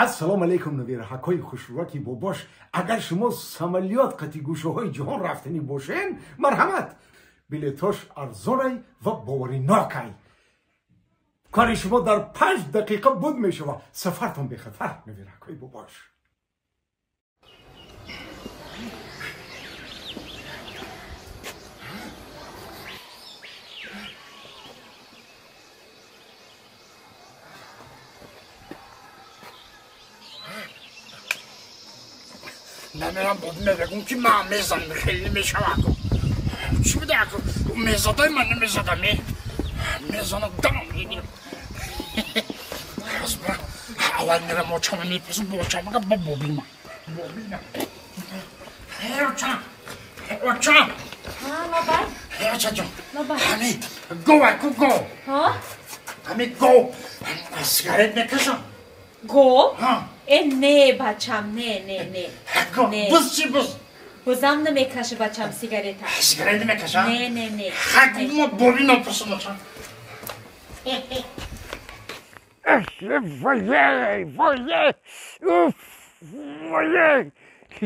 Ассалому алайкум набираҳакҳои хушрӯраки бобош. Агар шумо самолёт қати гӯшаҳои ҷаҳон рафтанӣ бошен, марҳамат, билетош арзонай ва боваринокай. Кори шумо дар 5 дақиқа буд мешавад. Сафартон бехатар, набираҳакҳои бобош. Намерам буд мебегум ки ман мезанам, хеле мешавад. Чӣ буда, мезадай ман намезадам, мезанам дам мегирам. Аввал мерам очама мепурсам, очамага ба бобима. Бобима. Очам, очам. Лабай. Очаҷон. Лабай. Ҳами гов аку гов. Ҳами гов сигарет мекашам. Гов? Э, не, бачам, не, не, не. Буз чӣ, буз? Бузам намекаша, бачам, сигарета. Сигарет намекаша? Не, не, не. Ма боби напурсам, очам. Воей, воей, уф, воей.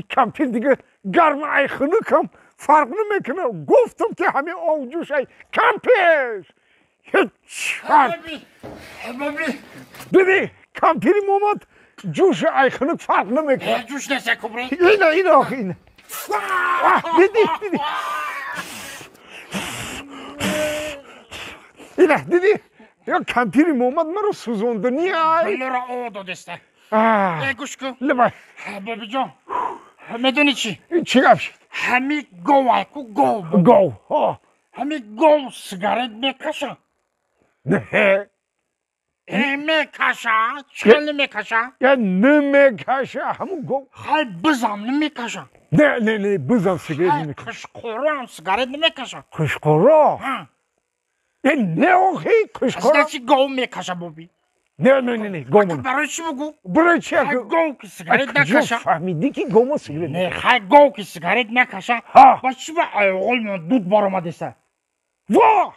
Кампир дига гарма ай хунукам фарқ намекунад. Гуфтам ки ҳамин овҷӯш ай кампир. Ҳеҷ фарқ. Диди, кампири Момад ҷӯши ай хунук фарқ намекунад. Ҷӯш нест, кубри? Ина, ина, охи, ина. Диди, диди. Ина, диди. Я кампири Момад маро сӯзондани ай. Балеро о додеста. Э, гӯш кун. Лабай. Бобиҷон, медонӣ чӣ? Чӣ гап шуд? Ҳами гов айку гов. Гов, ҳо. Ҳами гов сигарет мекаша? Не. Э, мекаша? Чӣ намекаша? Я намекаша, ҳамун гов. Хай, бизам намекаша. Не, не, не, бизам сигарет намекаша. Қушқуроам сигарет намекаша. Қушқуро? Э, не, охи, қушқуро. Значит, гов мекаша, боби. Не, не, не, не, гов. Барои чӣ бугӯ? Барои чӣ? Гов ки сигарет накаша. Фаҳмидӣ ки гомо сигарет. Не, хай, гов ки сигарет накаша. Ба чӣ ба оғолмон дуд баромадеса? Во!